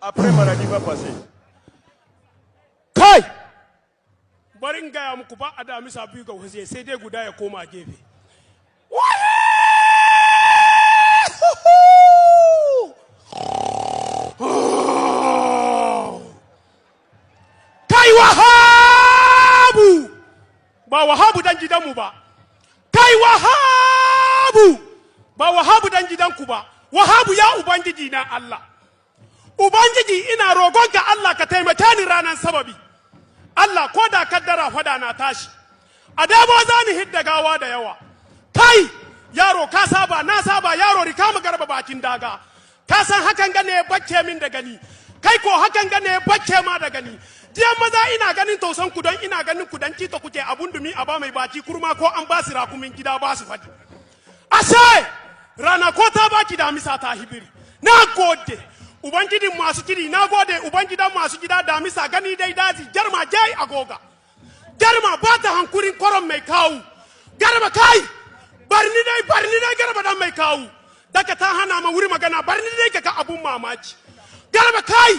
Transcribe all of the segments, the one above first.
Après, Maradi va passer. Kai, bari in gaya muku, ba a damisa biyu ga waje, sai dai guda ya koma gefe. Kai, Wahabu, ba Wahabu dan gidanmu ba. Kai, Wahabu, ba Wahabu dan gidanku ba. Wahabu ya Ubangiji na Allah, Ubangiji, ina roƙonka Allah ka taimake ni ranar sababi. Allah, ko da kaddara fada na tashi a dabo, za ni hidda gawa da yawa. Kai yaro, ka saba, na saba. Yaro, rika mu Garba bakin daga. Ka san hakan gane bacce min da gani, kai ko hakan gane bacce ma da gani. Jiyan maza, ina ganin tausan ku, don ina ganin ku dan kita kuke abun dumi a ba mai baki kurma, ko an ba su rakumin gida ba su faɗi. Ashe rana ko ta baki damisa ta hibiri. Na gode Ubangijin masu kiri, na gode Ubangidan masu gida. Damisa gani dai daji, jarma jai agoga, Garma ba ta hankurin koron mai kawu. Garba, kai, barni dai, barni dai. Garba dan mai kawu daga ta hana ma wuri magana. Barni dai ka abun mamaki. Garba, kai,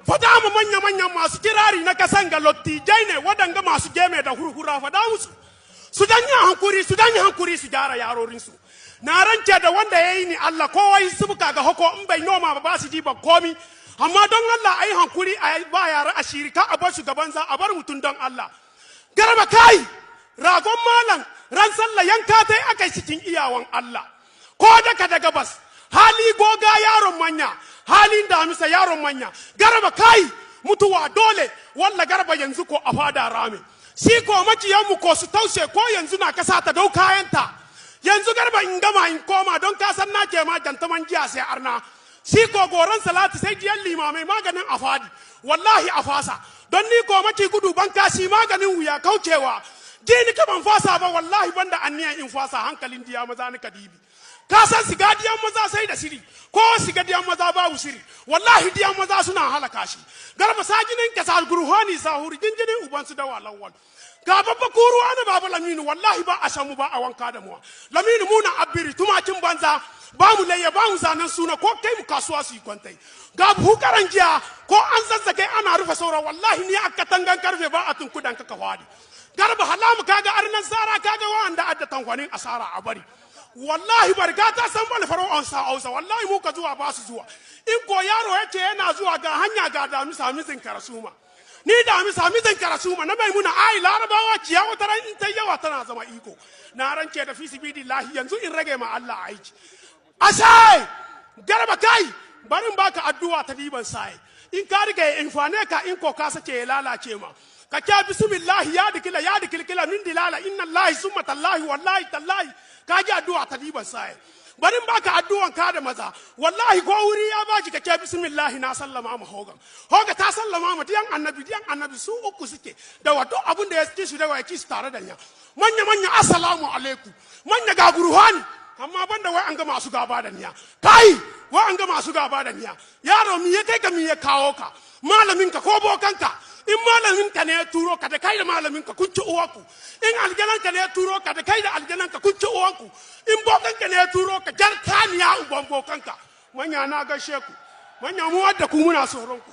fada ma manya manyan masu kirari na kasan ga lottijai ne waɗanga masu geme da hurhura. Fada musu su dan yi hankuri, su dan yi hankuri, su gyara yarorinsu. Na rance da wanda ya yi ni Allah, kowa yi subuka ga hako in bai noma ba, ba su ji ba komi. Amma don Allah a yi hankuri, a ba yara a shirika, a bar su gaban za a bar mutum don Allah. Garba, kai, ragon malam ran sallah yanka tai aka yi cikin iyawan Allah. Ko daka daga bas hali goga yaron manya, halin damisa yaron manya. Garba, kai, mutuwa dole walla. Garba, yanzu ko a fada rami, shi ko maciyanmu ko su taushe, ko yanzu na kasa ta dau kayanta. Yanzu Garba, in gama in koma, don ka san na ke ma jantaman jiya sai arna. Shi ko goron salati sai jiyan limamai, maganin a fadi, wallahi a fasa. Don ni ko maci gudu ban kashi, maganin wuya kaucewa. Ji ni ka ban fasa ba, wallahi banda anniyan in fasa. Hankalin diya maza ni kadibi. Ka san siga diyan maza sai da shiri, ko siga diyan maza babu shiri, wallahi diyan maza suna halaka shi. Garba, sajinin ka sal gurhani sahuri jinjinin uban su dawa lawal. Ga babba kuru ana baba Laminu, wallahi ba a shamu ba a wanka da muwa. Laminu, muna abiri tumakin banza, ba mu layya, ba mu zanen suna, ko kai mu kasuwa su yi kwantai. Ga bukaran jiya ko an zazzage ana rufe saura, wallahi ni a katangan karfe ba a tunkudan ka fadi. Garba, halamu kaga arnan sara, kaga wa'anda adda tankwanin asara a bari. Wallahi barka ta san bal faro on sa ausa, wallahi mu ka zuwa ba su zuwa. In ko yaro yace yana zuwa, ga hanya, ga dami sami zinkara suma. Ni dami sami zinkara suma na mai muna ai Larabawa ciya wata ran in ta yawa tana zama iko. Na rance da fi sibidillahi, yanzu in rage ma Allah aiki. Asai Garba, kai, barin baka addu'a ta diban sai in ka riga ya infane ka, in ko ka sake ya lalace ma. Ka kya bismillahi ya dikila ya dikilkila min dilala inna Allahi summa tallahi wallahi tallahi. Ka ji addu'a ta diban sai. Barin baka addu'an ka da maza, wallahi ko wuri ya baki, ka ce bismillahi, na sallama ma hogan. Hoga ta sallama ma diyan annabi, diyan annabi su uku suke da wato abun da ya ci su da wa ci su tare da nya. Manya manya, assalamu alaikum. Manya, ga burhani, amma banda wai an ga masu gaba da niya. Kai, wai an ga masu gaba da niya. Yaro, mi ya kai ka, mi ya kawo ka? Malamin ka ko bokanka? In malamin ka ne ya turo ka, da kai da malamin ka kun ci uwanku. In aljanan ka ne ya turo ka, da kai da aljanan ka kun ci uwanku. In bokan ka ne ya turo ka, jar kaniya uban bokanka. Manya, na gaishe ku. Manya, mu wadda ku muna tsoron ku.